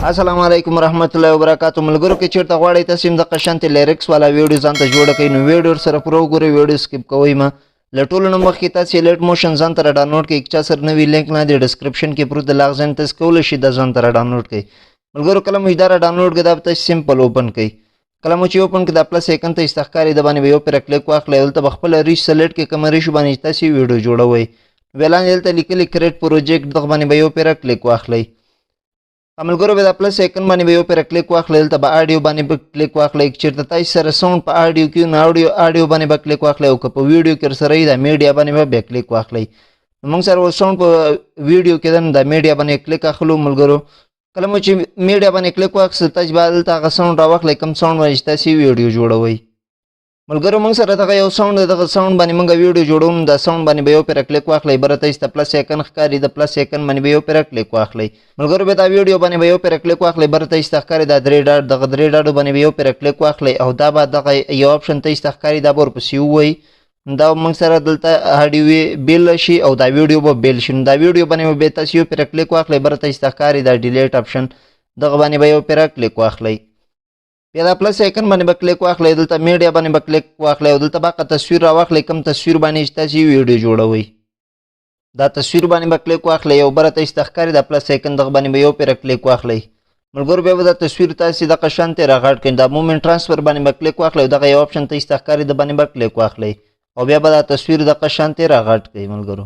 السلام علیکم ورحمت الله وبرکاتو. ملګرو کې چیرته غواړئ تاسو هم د قشانتې لیریکس والا ویډیو ځان ته جوړه کړئ، نو ویډیو سره پوره وګورئ، ویډیو سکیپ کوئ مه. له ټولو نه مخکې تاسو الایټ موشن ځان ته ډاونلوډ کړئ، که چا سره نوي لینک نه دی ډسکرپشن کې پروت د لاغ ځان تاسو کولی شئ دا ځان ته ډاونلوډ کړئ. ملګرو کله مو چې دا ډاونلوډ کړئ، دا به تاسو سمپل اوپن کړئ. کله مو چې اوپن کړئ، دا پلس ایکن ته ښکاري، د باندې به یو پېره کلیک واخلئ، دلته به خپله ریش سلیکټ کړئ، کومه ریش باندې چې تاسو ویډیو جوړوئ. بیا لاندې دلته لیکلي کریټ پروجیکټ، دغه باندې به یو پېره کلیک واخلئ. ملګرو به دا پلس ایکن باندې به یو پېره کلیک واخلئ، دلته به آډیو باندې به کلیک واخلئ. که چېرته تاسو سره ساونډ په آډیو کې نو آډیو باندې به کلیک واخلئ، او که په ویډیو کې ورسره وي دا میډیا باندې به بیا کلیک واخلئ. موږ سره اوس ساونډ په ویډیو کې ده، نو دا میډیا باندې کلیک اخلو. ملګرو کله مو چې میډیا باندې کلیک واخیست، تاسو به دلته هغه ساونډ راواخلئ کوم ساونډ باندې چې تاسو ویډیو جوړوئ. ملګرو موږ سره دغه یو ساونډ دی، دغه ساونډ باندې موږ ویډیو جوړوو، نو دا ساونډ باندې به یو پېره کلیک واخلئ. بره تاسو ته پلس ایکن ښکاري، د پلس ایکن باندې به یو پېره کلیک واخلئ. ملګرو بیا دا ویډیو باندې به یو پېره کلیک واخلئ، بره تاسو ته ښکاري دا درې ډاټ، دغه درې ډاټو باندې به یو پېره کلیک واخلئ، او دا به دغه یو آپشن تاسو ته ښکاري، دا به ورپسې ووایي. دا موږ سره دلته آډیو بیل شي او دا ویډیو به بیل شي. نو دا ویډیو باندې به بیا تاسو یو پېره کلیک واخلئ، بره تاسو ته ښکاري دا ډیلیټ آپشن، دغه باندې به یو پېره کلیک واخلئ. بیا دا پلس ایکن باندې به کلیک واخلئ، دلته میډیا باندې به کلیک واخلئ، او دلته به هغه تصویر راواخلئ کوم تصویر باندې چې تاسو ویډیو جوړوئ. دا تصویر باندې به کلیک واخلئ، او بره تاسو ته ښکاري دا پلس ایکن، دغه باندې به یو پېره کلیک واخلئ. ملګرو بیا به دا تصویر تاسو دغه شان ته راغټ کړئ، دا مومنټ ترانسفر باندې به کلیک واخلئ، او دغه یو آپشن تاسو ته ښکاري، د باندې به کلیک واخلئ، او بیا به دا تصویر دغه شان ته راغټ کړئ. ملګرو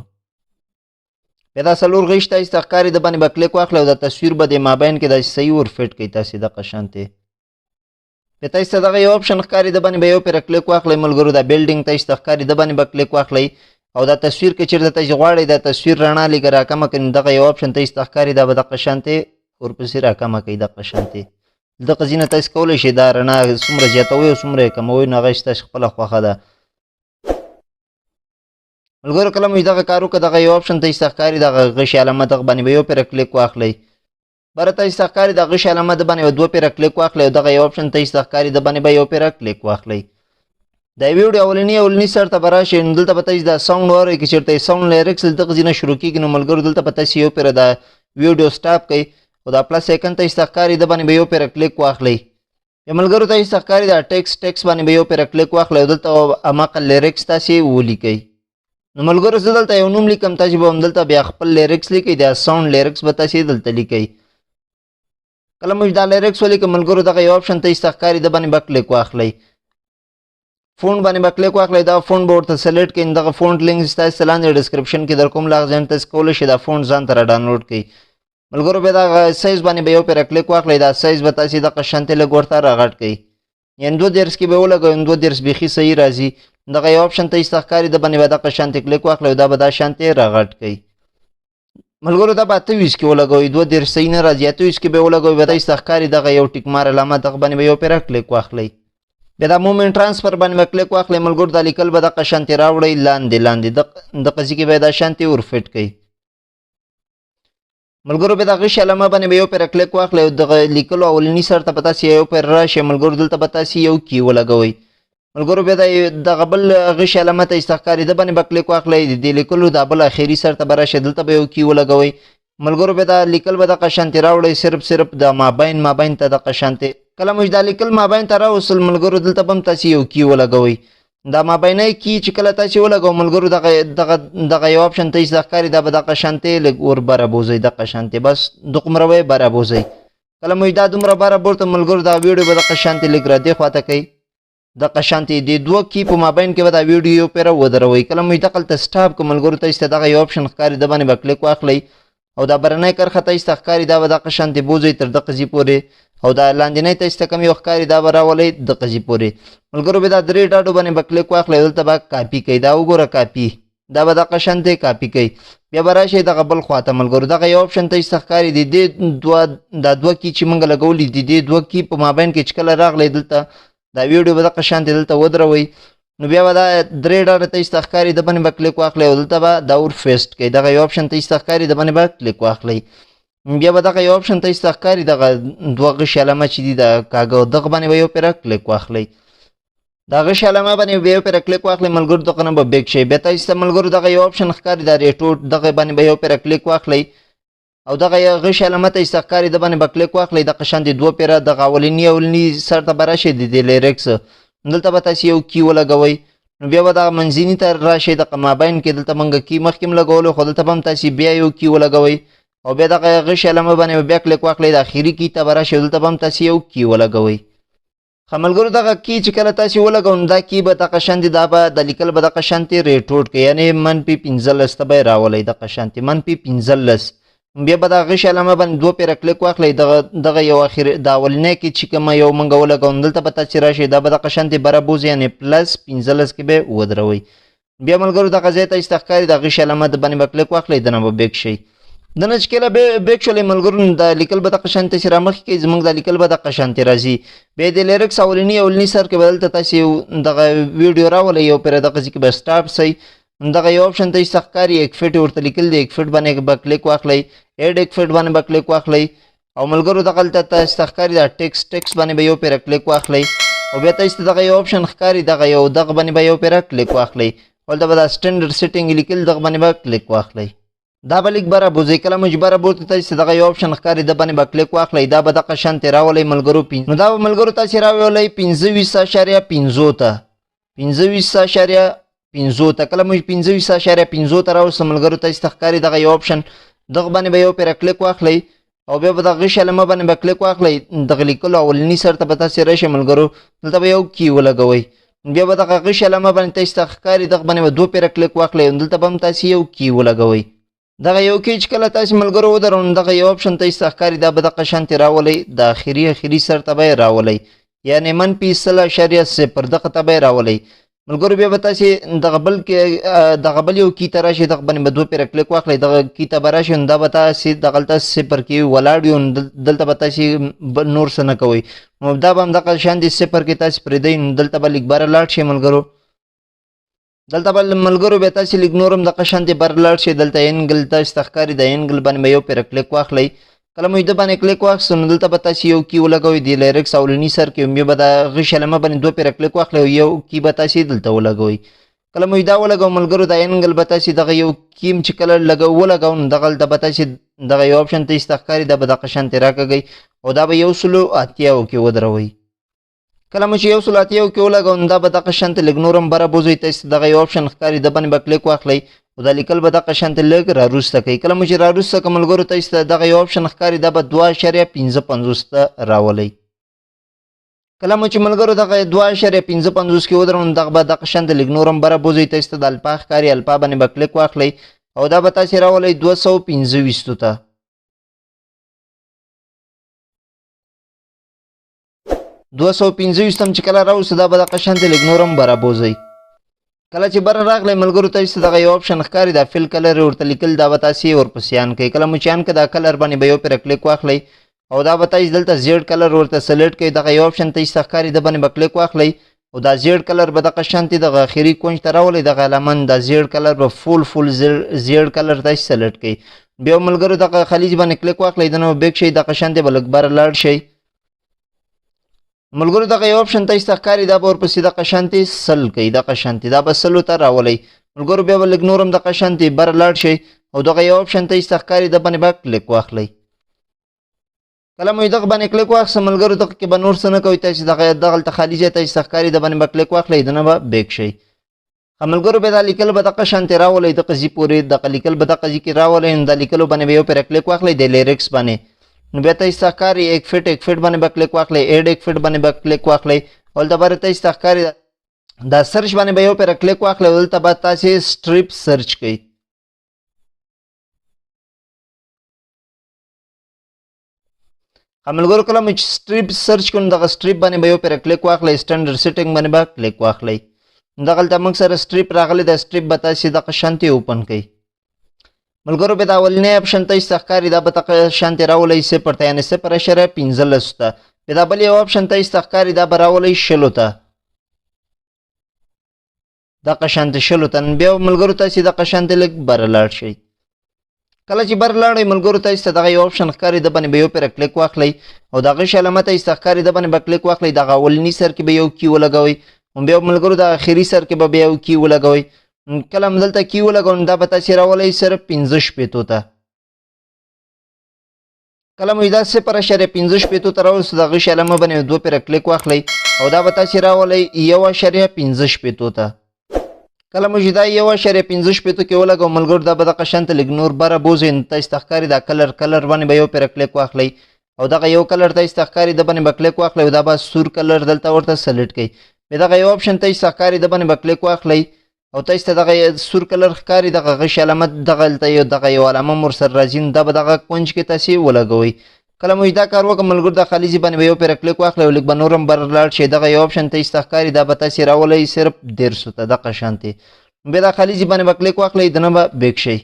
بیا دا څلور غیش تاسو ته ښکاري، د باندې به کلیک واخلئ، او دا تصویر به د مابین کې داسې صحیح ور فټ کړئ تاسې دغه شان ته. بیا تاسو ته دغه یو آپشن ښکاري، د باندې به یو پېره کلیک واخلئ. ملګرو دا بلډینګ تاسو ته ښکاري، د باندې به کلیک واخلئ، او دا تصویر که چېرته تاسو غواړئ دا تصویر رڼا لږه راکمه کړئ، نو دغه یو آپشن تاسو ته ښکاري، دا به دغه شان ته ورپسې راکمه کړئ دغه شان ته. دغه ځینه تاسو کولی شئ دا رڼا څومره زیاتوئ او څومره یې کموئ، نو هغه ستاسو خپله خوښه ده. ملګرو کله مو چې دغه کار وکړ، دغه یو آپشن تاسو ته ښکاري، دغه غشي علامه، دغه باندې به یو پېره کلیک واخلئ. بره تاسو ته ښکاري د غشي علامه، د باندې به دوه پېره کلیک واخلئ، او دغه یو آپشن تاسو ته ښکاري، د باندې به یو پېره کلیک واخلئ. دا ویډیو اولني سر ته به راشئ، نو دلته به تاسو دا ساونډ واورئ، که چېرته یې ساونډ لیریکس دغه ځای نه شروع کېږي، نو ملګرو دلته به تاسو یو پېره دا ویډیو سټاپ کړئ، او دا پلس ایکن تاسو ته ښکاري، د باندې به یو پېره کلیک واخلئ. بیا ملګرو تاسو ته ښکاري دا ټیکس باندې به یو پېره کلیک واخلئ، او دلته هماغه لیریکس تاسې ولیکئ. نو ملګرو زه دلته یو نوم لیکم، تاسې به هم دلته بیا خپل لیریکس لیکئ، دا ساونډ لیریکس به تاسې دلته لیکئ. کله مو چې دا لیریکس ولیکئ ملګرو، دغه یو آپشن تاسو ته ښکاري، د باندې به کلیک واخلئ. فونټ باندې به کلیک واخلئ، دا فونټ به ورته سلیکټ کړئ. دغه فونټ لینک ستاسو لاندې ډسکرپشن کې در کوم، لاغ ځای تاسو کولی شئ دا فونټ ځان ته را ډاونلوډ کړئ. ملګرو بیا دغه سایز باندې به یو پېره کلیک واخلئ، دا سایز به تاسې دغه شان ته لږ ورته راغټ کړئ، یعنې 32 کې به ولګوئ، نو 32 بیخي صحیح راځي. دغه یو آپشن تاسو ته ښکاري، د باندې به دغه شان ته کلیک واخلئ، او دا به دا شان ته راغټ کړئ. ملګرو دا به 28 کې ولګوئ، 32 صحیح نه راځي، 28 کې به ولګوئ، بیا تاسو ته ښکاري دغه یو ټیک مار علامه، دغه باندې به یو پېره کلیک واخلئ. بیا دا مومنټ ترانسفر باندې به کلیک واخلئ. ملګرو دا لیکل به دغه شان ته راوړئ، لاندې لاندې دغه ځای کې به دا شان ته ور فټ کړئ. ملګرو بیا دا غشي علامه باندې به یو پېره کلیک واخلئ، او دغه لیکلو اولني سر ته به تاسې یو پېره راشئ. ملګرو دلته به تاسې یو کی ولګوئ. ملګرو بیا دغه بل غشي علامه تاسو ته ښکاري، د باندې به کلیک واخلئ، د دې لیکلو دا بل اخري سر ته به راشئ، دلته به یو کی ولګوئ. ملګرو بیا دا لیکل به دغه شان ته راوړئ، صرف د مابین ته دغه شان ته. کله مو چې دا لیکل مابین ته راوستل ملګرو، دلته به هم تاسې یو کی ولګوئ. دا مابینی کی چې کله تاسې ولګوئ ملګرو، دغه یو آپشن تاسو ته ښکاري، دا به دغه شان ته لږ ور بره بوځئ، دغه شان ته، بس دغومره به یې بره بوځئ. کله مو چې دا دومره بره بورته ملګرو، دا ویډیو به دغه شان ته لږ را دې خواته کوي، دغه شان ته د دوه کی په مابین کې به دا ویډیو یو پېره ودروئ. کله مو چې دغلته سټاپ کړو ملګرو، تاسو ته دغه یو آپشن ښکاري، د باندې به کلیک واخلئ، او دا برنۍ کرښه تاسو ته ښکاري، دا به دغه شان ته بوځئ تر دغه ځای پورې، او دا لاندینی تاسو ته کوم یو ښکاري، دا به راولئ دغه ځای پورې. ملګرو بیا دا درې ډاډو باندې به کلیک واخلئ، دلته به کاپي کړئ، دا وګوره کاپي، دا به دغه شان ته کاپي کړئ. بیا به راشئ دغه بل خواته ملګرو، دغه یو آپشن تاسو ته ښکاري، د دې دوه، دا دوه کی چې موږ لګولي دي، دې دوه کی په مابین کې چې کله راغلی دلته دا ویډیو به دغه شان ته دلته ودروئ. نو بیا به دا درې ډاډه تاسو ته ښکاري، د باندې به کلیک واخلئ، او دلته به دا ور فیسټ کړئ، دغه یو آپشن تاسو ته ښکاري، د باندې به کلیک واخلئ. بیا به دغه یو آپشن تاسو ته ښکاري، دغه دوه غشي علامه چې دي دا کاږه، دغه باندې به یو پېره کلیک واخلئ. دا غش علامه باندې به یو پیر کلیک واخلئ ملګرو، دغه نه به back شئ. بیا تاسو ته ملګرو دغه یو option ښکاري، دا ریټوټ، دغه باندې به یو پیر کلیک واخلئ او دغه یو غش علامه تاسو ته ښکاري، د باندې به کلیک واخلئ. دغه شان دي دوه پیره دغه اولني سر ته به راشئ د دې lyrics، دلته به تاسو یو key ولګوئ. نو بیا به دغه منځني ته راشئ، دغه مابین کې دلته موږ key مخکې هم لګولو، خو دلته به هم تاسو بیا یو key ولګوئ او بیا دغه غش علامه باندې به بیا کلیک واخلئ، د اخري key ته به راشئ، دلته به هم تاسو یو key ولګوئ. ښه ملګرو، دغه key چې کله تاسې ولګوئ نو دا key به دغه شان دي، دا به د لیکل به دغه شان دي ریټوټ کړئ، یعنې منفي 15 ته به یې راولئ، دغه شان دي منفي 15. بیا به دغه غش علامه باندې دوه پیره کلیک واخلئ، دغه یو اخر د اولنی key چې کومه یو موږ ولګوو نو دلته به تاسې راشئ، دا به دغه شان دي بره بوځئ، یعنې plus 15 کې به یې ودروئ. بیا ملګرو دغه ځای ته چې ښکاري د غش علامه د باندې به کلیک واخلئ، دنه به back شئ. دنه چې کله back شولئ ملګرو نو دا لیکل به دغه شان تاسې رامخکې کوي، زموږ دا لیکل به دغه شان راځي. بیا د lyrics اولني سر کې به دلته تاسې دغه ویډیو راولئ، یو پیره دغه ځای کې به stop سئ. دغه یو option ته چې ښکاري effect ورته لیکل دی، effect باندې به کلیک واخلئ، add effect باندې به کلیک واخلئ او ملګرو دغلته تاسو ته ښکاري دا ټیکس باندې به یو پیره کلیک واخلئ او بیا تاسو ته دغه یو option ښکاري، دغه یو دغه باندې به یو پیره کلیک واخلئ، دلته به دا standard setting لیکل، دغه باندې به کلیک واخلئ. دا به لیک بره بوځئ، کله مو چې بره بوتلئ تاسو ته دغه یو option ښکاري، د باندې به کلیک واخلئ، دا به دغه شان ته راولئ ملګرو. نو دا به ملګرو تاسې راولئ 25.5 ته، 25.5 ته. کله مو چې 25.5 ته راوستو ملګرو تاسو ته ښکاري دغه یو option، دغه باندې به یو پیره کلیک واخلئ او بیا به دغه غش علامه باندې به کلیک واخلئ، دغه لیکلو اولني سر ته به تاسې راشئ ملګرو، دلته به یو key ولګوئ. بیا به دغه غش علامه باندې تاسو ته ښکاري، دغه باندې به دوه پیره کلیک واخلئ، دلته به هم تاسې یو key ولګوئ. دغه یو key چې کله تاسې ملګرو ودرو نو دغه یو option تاسو ته ښکاري، دا به دغه شان ته راولئ، د اخري سر ته به یې راولئ، یعنې منفي 0.0 دغه ته به یې راولئ ملګرو. بیا به تاسې دغه بل کې دغه بل یو key ته راشئ، دغه باندې به دوه پیره کلیک واخلئ، دغه key ته به راشئ، نو دا به تاسې دغلته صفر کې ولاړ یو، نو دلته به تاسې نور څه نه کوئ، نو دا به هم دغه شان دي صفر کې تاسې پرېږدئ، نو دلته به لږ بره لاړ شئ ملګرو. دلته به ملګرو بیا تاسې لږ نور هم دغه شان دي بره لاړ شئ، دلته angle تاسې ته ښکاري، د angle باندې به یو پیره کلیک واخلئ. کله مو د باندې کلیک واخیستو نو دلته به تاسې یو key ولګوئ، د lyrics اولني سر کې بیا به د غش علامه باندې دوه پیره کلیک واخلئ او یو key به تاسې دلته ولګوئ. کله مو دا ولګو ملګرو دا angle به تاسې دغه یو key چې کله ولګو نو دغلته به تاسې دغه یو option تاسې ته ښکاري، دا به دغه شان ته راکږئ او دا به 180 کې ودروئ. کله مو چې 180 کې ولګو نو دا به دغه شان ته لږ نور هم بره بوځئ، تاسې ته دغه یو option ښکاري، د باندې به کلیک واخلئ او دا لیکل به دغه شان ته لږ راروسته کوي. کله مو چې راروسته که ملګرو تاسې ته دغه یو option ښکاري، دا به 2.55 ته راولئ. کله مو چې ملګرو دغه 2.55 کې ودرو نو دغه به دغه شان ته لږ نور هم بره بوځئ، تاسې ته د alpha ښکاري، alpha باندې به کلیک واخلئ او دا به تاسې راولئ 225 ته. 225 هم چې کله راوستو دا به دغه شان ته لږ نور هم بره بوځئ. کله چې بره راغلی ملګرو تاسې ته دغه یو option ښکاري، دا fill color ورته لیکل، دا به تاسې ورپسې on کړئ. کله مو چې on کړه دا color باندې به یو پیره کلیک واخلئ او دا به تاسې دلته زیړ color ورته select کړئ، دغه یو option تاسې ته ښکاري، د باندې به کلیک واخلئ او دا زیړ color به دغه شان ته دغه اخري کونج ته راولئ، دغه علامه دا زیړ color به full زیړ color تاسې select کړئ. بیا ملګرو دغه خلیج باندې کلیک واخلئ، دنه به back شئ، دغه شان ته به لږ بره لاړ شئ. ملګرو دغه یو option تاسې ته ښکاري، دا به ورپسې دغه شان ته 100 کړئ، دغه شان ته دا به 100 ته راولئ. ملګرو بیا به لږ نور هم دغه شان ته بره لاړ شئ او دغه یو option تاسې ته ښکاري، د باندې به کلیک واخلئ. کله مو دغه باندې کلیک واخیست ملګرو دغه کې به نور څه نه کوئ، تاسې دغه دغلته خالي ځای تاسې ته ښکاري، د باندې به کلیک واخلئ، دنه به back شئ. ملګرو بیا دا لیکل به دغه شان ته راولئ، دغه ځای پورې دغه لیکل به دغه ځای کې راولئ، نو دا لیکلو باندې به یو پیره کلیک واخلئ د lyrics باندې. نو بیا تاسې ته ښکاري effect باندې به کلیک واخلئ، add effect باندې به کلیک واخلئ، دلته به تاسې ته ښکاري دا search باندې به یو پیره کلیک واخلئ، دلته به تاسې strip search کړئ. ملګرو کله مو چې strip search کړو نو دغه strip باندې به یو پیره کلیک واخلئ، standard setting باندې به کلیک واخلئ. دغلته موږ سره strip راغلی، دا strip به تاسې دغه شان ته open کړئ. ملګرو بیا دا اولنی option تاسې ته ښکاري، دا به دغه شان ته راولئ 0 ته، یعنې 0.15 ته. بیا دا بل یو option تاسې ته ښکاري، دا به راولئ 20 ته، دغه شان ته 20 ته. بیا ملګرو تاسې دغه شان ته لږ بره لاړ شئ. کله چې بر لاړئ ملګرو تاسې ته دغه یو option ښکاري، د باندې به یو پیره کلیک واخلئ او د غش علامه تاسې ته ښکاري، د باندې به کلیک واخلئ، دغه اولني سر کې به یو key ولګوئ نو بیا ملګرو د اخري سر کې به بیا یو key ولګوئ. کله هم دلته key ولګوئ نو دا به تاسې راولئ صرف 65 ته. کله مو دا 0.65 ته راوستو، د غشي علامه باندې دوه پیره کلیک واخلئ او دا به تاسې راولئ 1.65 ته. کله مو چې دا 1.65 کې ولګو ملګرو، دا به دغه شان ته لږ نور بره بوځئ. نو تاسې ته ښکاري دا کلر باندې به یو پیره کلیک واخلئ او دغه یو کلر تاسې ته ښکاري د باندې به کلیک واخلئ او دا به سور کلر دلته ورته select کړئ. بیا دغه یو option تاسې ته ښکاري د باندې به کلیک واخلئ او تاسې ته دغه سور کلر ښکاري، دغه غشي علامت دغلته یو دغه یو علامه هم ورسره راځي، نو دا به دغه کنج کې تاسې ولګوئ. کله مو چې دا کار وکړ ملګرو، دا خالي ځای باندې به یو پیره کلیک واخلئ او لږ به نور هم بر لاړ شئ. دغه یو option تاسې ته ښکاري، دا به تاسې راولئ صرف 30 ته دغه شانتې. بیا دا خالي ځای باندې به کلیک واخلئ، دنه به back شئ.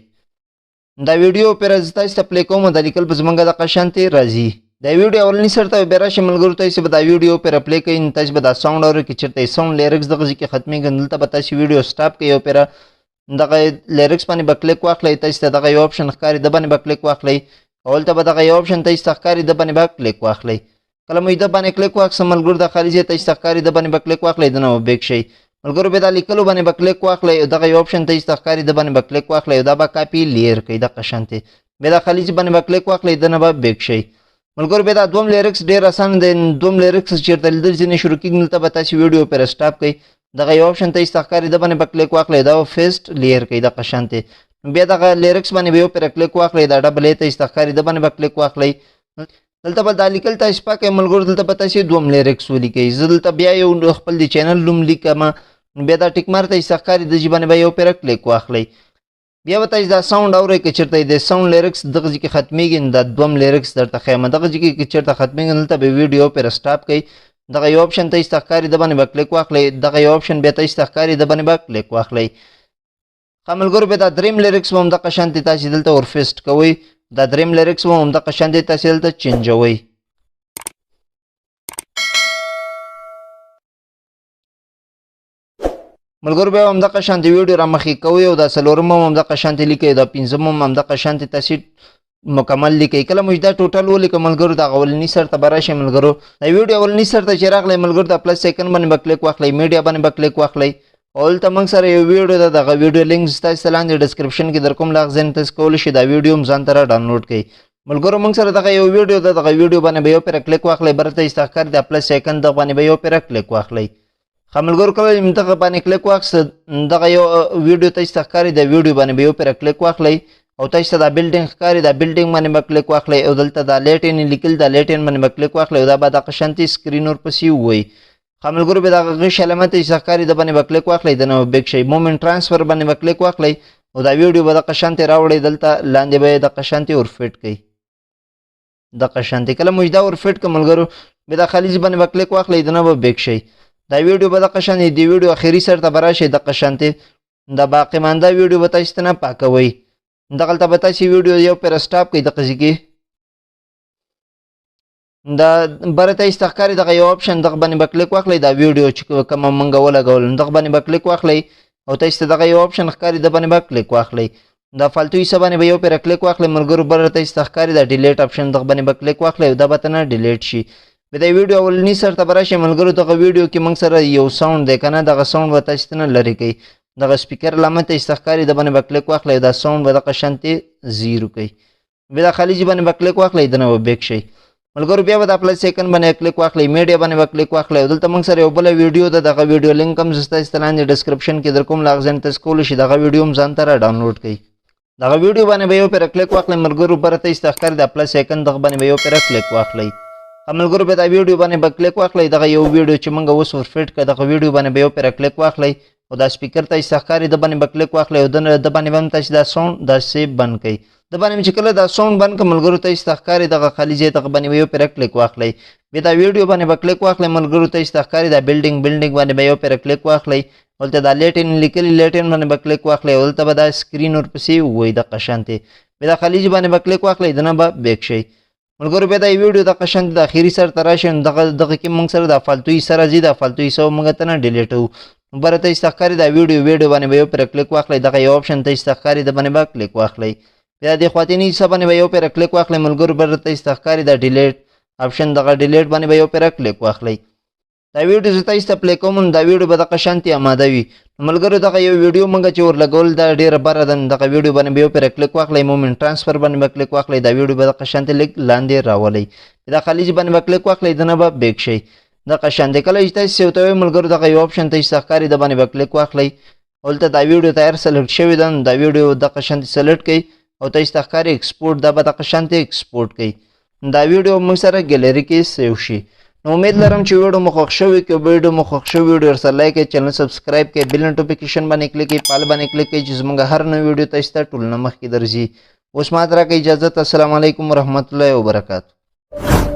دا ویډیو پیره زه تاسې ته play کوم، دا لیکل به زمونږ دغه شانتې راځي. دا ویډیو اولني سر ته بیا راشي ملګرو، تاسې به دا ویډیو پیره play کوئ، نو تاسې به دا sound اورئ. که چېرته یې sound lyrics دغه ځای کې ختمېږي، نو دلته به تاسې ویډیو stop کوئ او پیره دغه lyrics باندې به کلیک واخلئ. تاسې ته دغه یو option ښکاري، ده باندې به کلیک واخلئ او هلته به دغه یو option تاسې ته ښکاري، ده باندې به کلیک واخلئ. کله مو ده باندې کلیک واخیست ملګرو، دا خالي ځای تاسې ته ښکاري، ده باندې به کلیک واخلئ، دنه به back شئ. ملګرو بیا دا لیکلو باندې به کلیک واخلئ او دغه یو option تاسې ته ښکاري، ده باندې به کلیک واخلئ او دا به copy layer کوي دغه شانتې. بیا دا خالي ځای باندې به کلیک واخلئ، دنه به back شئ. ملګرو بیا دا دوم lyrics ډېر اسان دی. دوم lyrics چېرته لیدل ځینې شروع کېږي، دلته به تاسې ویډیو پر stop کړئ. دغه یو option تاسې ته ښکاري، ده باندې به کلیک واخلئ، دا به paste layer کوي دغه شانتې. بیا دغه lyrics باندې به یو پر کلیک واخلئ، دا double A تاسې ته ښکاري، ده باندې به کلیک واخلئ. دلته به دا لیکل تاسې پاک کړئ ملګرو، دلته به تاسې دوم lyrics ولیکئ. زه دلته بیا یو خپل د channel نوم لیکم، بیا دا tick mark تاسې ته ښکاري، د ځای باندې به یو پر کلیک واخلئ. بیا به تاسې دا sound اورئ، که چېرته د sound lyrics دغه ځای کې ختمېږي، نو دا دوم lyrics درته ښیم. دغه ځای کې که چېرته ختمېږي، دلته به ویډیو پر stop کړئ. دغه یو option تاسې ته ښکاري، ده باندې به کلیک واخلئ. دغه یو option بیا تاسې ته ښکاري، ده باندې به کلیک واخلئ. ښه ملګرو، بیا دا دریم lyrics به هم دغه شان دی تاسې دلته ور paste کوئ. دا دریم lyrics به هم دغه شان دی تاسې دلته change وئ. ملګرو بیا هم دغه شان دی ویډیو را مخې کوئ او دا څلورم هم همدغه شان دی لیکئ، دا پنځم هم همدغه شان دی تاسې مکمل لیکئ. کله مو چې دا total ولیکئ ملګرو، دا اولني سر ته به راشئ ملګرو. دا ویډیو اولني سر ته چې راغلی ملګرو، دا plus icon باندې به کلیک واخلئ، میډیا باندې به کلیک واخلئ او دلته موږ سره یو ویډیو ده، دغه ویډیو لینک ستاسو لاندې description کې در کوم، له هغه ځای نه تاسو کولی شئ دا ویډیو هم ځان ته را download کړئ. ملګرو موږ سره دغه یو ویډیو ده، دغه ویډیو باندې به یو پیره کلیک واخلئ، بره تاسو ته ښکاري دا plus icon، دغه باندې به یو پیره کلیک واخلئ. ښه ملګرو، کله چې دغه باندې کلیک واخیست، دغه یو ویډیو تاسو ته ښکاري، دا ویډیو باندې به یو پیره کلیک واخلئ او تاسو ته دا building ښکاري، دا building باندې به کلیک واخلئ او دلته دا Latin لیکل، دا Latin باندې به کلیک واخلئ او دا به دغه شانتې screen ورپسې ووایي. ښه ملګرو، بیا دغه غش علامه تاسو ته ښکاري، ده باندې به کلیک واخلئ، دنه به back شئ. Movement transfer باندې به کلیک واخلئ او دا ویډیو به دغه شانتې راوړئ، دلته لاندې به یې دغه شانتې ور fit کړئ دغه شانتې. کله مو چې دا ور fit کړ ملګرو، بیا دا خالي ځای باندې به کلیک واخلئ، دنه به back شئ. دا ویډیو به دغه شان دی، ویډیو اخري سر ته به راشئ دغه شانتې. دا باقي مانده ویډیو به تاسو ته نه پاکوئ. دغلته به تاسې ویډیو یو پر stop کړئ دغه ځای کې. دا بره تاسو ته ښکاري دغه یو option، دغه باندې به کلیک واخلئ. دا ویډیو چې کومه مونږ ولګول، دغه باندې به کلیک واخلئ او تاسو ته دغه یو option ښکاري، ده باندې به کلیک واخلئ. دا فالتو حصه باندې به یو پیره کلیک واخلئ ملګرو، بره تاسو ته ښکاري دا delete option، دغه باندې به کلیک واخلئ او دا به ته نه delete شي. بیا دا ویډیو اولني سر ته به راشئ ملګرو، دغه ویډیو کې موږ سره یو sound دی که نه، دغه sound به تاسو ته نه لرې کوي. دغه سپیکر علامه تاسو ته ښکاري، ده باندې به کلیک واخلئ، دا sound به دغه شانتې zero کوي. بیا دا خالي ځای باندې به کلیک واخلئ، دنه به back شئ ملګرو. بیا به دا plus icon باندې کلیک واخلئ، میډیا باندې به کلیک واخلئ او دلته موږ سره یو بله ویډیو ده، دغه ویډیو لینک هم زه ستاسو ته لاندې description کې در کوم، له هغه ځای نه تاسو کولی شئ دغه ویډیو هم ځان ته را download کړئ. دغه ویډیو باندې به یو پیره کلیک واخلئ ملګرو، بره تاسو ته ښکاري دا plus icon، دغه باندې به یو پیره کلیک واخلئ. ملګرو بیا دا ویډیو باندې به کلیک واخلئ، دغه یو ویډیو چې موږ اوس ور fit کړه، دغه ویډیو باندې به یو پیره کلیک واخلئ او دا سپیکر تاسو ته ښکاري، ده باندې به کلیک واخلئ او ده باندې به هم تاسو دا sound داسې بند کړئ. ده باندې چې کله دا sound بند کړئ ملګرو، تاسو ته ښکاري دغه خالي ځای، دغه باندې به یو پیره کلیک واخلئ. بیا دا ویډیو باندې به کلیک واخلئ ملګرو، تاسو ته ښکاري دا building باندې به یو پیره کلیک واخلئ، هلته دا Latin لیکلي Latin باندې به کلیک واخلئ او هلته به دا screen ورپسې ووایي دغه شانتې. بیا دا خالي ځای باندې به کلیک واخلئ، دنه به back شئ ملګرو. بیا دا ویډیو دغه شان د اخري سر ته راشي، نو دغه کې موږ سره دا فالتو حصه راځي، دا فالتو حصه موږ ته نه delete وو. بره تاسو ته ښکاري دا ویډیو باندې به یو پیره کلیک واخلئ، دغه یو option تاسو ته ښکاري، ده باندې به کلیک واخلئ. بیا د خواتیني حصه باندې به یو پیره کلیک واخلئ ملګرو، بره تاسو ته ښکاري دا delete option، دغه delete باندې به یو پیره کلیک واخلئ. دا ویډیو زه تاسو ته play کوم، نو دا ویډیو به دغه شانتې اماده وي. نو ملګرو، دغه یو ویډیو مونږ چې ورلګول دا ډېره بره ده، نو دغه ویډیو باندې به یو پرې کلیک واخلئ، موومنټ ټرانسفر باندې به کلیک واخلئ، دا ویډیو به دغه شانتې لږ لاندې راولئ، دا خلیج باندې به کلیک واخلئ، دنه به back شئ دغه شان دی. کله چې تاسو save ته وایئ ملګرو، دغه یو option تاسو ته ښکاري، د باندې به کلیک واخلئ. هلته دا ویډیو تیار select شوې ده، نو دا ویډیو دغه شانتې select کړئ او تاسو ته ښکاري export، دا به دغه شانتې export کړئ. دا ویډیو موږ سره ګیلري کې save شي. نو امید لرم چې ویډیو مو خوښ شوی. که ویډیو مو خوښ شوی، ویډیو ورسره like کړئ، channel subscribe کړئ، bell notification باندې کلیک کړئ، په all باندې کلیک کړئ چې زموږ هر نوی ویډیو تاسو ته ټول نه مخکې درځي. اوس ما ته راکړئ اجازت. السلام علیکم ورحمت الله وبرکاتو.